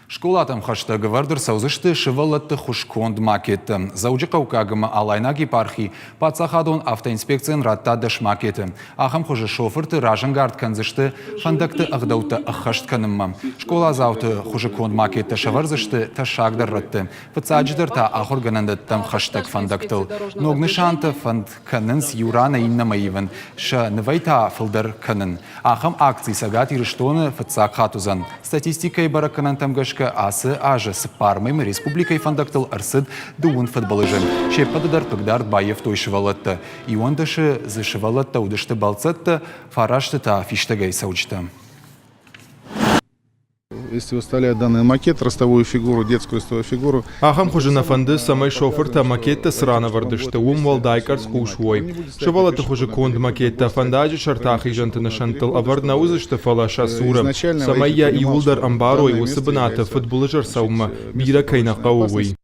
Скъолатӕм хӕстӕг ӕвӕрд ӕрцӕудзысты сывӕллӕтты хуызконд макеттӕ. Дзӕуджыхъӕуккаг ӕмӕ Алайнаг епархи паддзахадон автоинспекцийӕн радта дӕс макеты. Ахӕм хуызы шофырты разӕнгард кӕндзысты фӕндӕгты ӕгъдӕуттӕ ӕххӕст кӕнынмӕ. Скъоладзауты хуызы конд макеттӕ сӕвӕрдзысты тӕссагдӕр рӕтты. Фыццаджыдӕр та ахуыргӕнӕндӕттӕм хӕстӕг фӕндӕгтыл. Ног нысантӕ фӕнд кӕнынц иу ранӕй иннӕмӕ ивын, сӕ нывӕй та фылдӕр кӕнын. Ахӕм акци Цӕгат Ирыстоны фыццаг хатт уыдзӕн. Статистикӕйы бӕрӕггӕнӕнтӕм гӕсгӕ ацы азы цыппар мӕймӕ республикӕйы фӕндӕгтыл ӕрцыд дыууын фыдбылызы. Се ппӕты дӕр хъыгдард баййӕфтой сывӕллӕттӕ. Иуӕндӕсы дзы сывӕллӕттӕ уыдысты бӕлццӕттӕ, фарасты та фистӕгӕй цӕуджытӕ. Если выставлять данный макет, ростовую фигуру, детскую ростовую фигуру. Ахӕм хуызы нӕ фӕнды, цӕмӕй шофыртӕ макеттӕ цы ран ӕвӕрд сты, уым уӕлдай къӕрцхъус уой. Сывӕллӕтты хуызы конд макеттӕ фӕндаджы сӕрты ахизӕнты нысӕнттыл ӕвӕрд нӕ уыдзысты, фӕлӕ сӕ цуры, цӕмӕй йӕ иууылдӕр ӕмбарой, уыцы бынаты фыдбылыз ӕрцӕуынмӕ бирӕ кӕй нӕ хъӕуы, уый.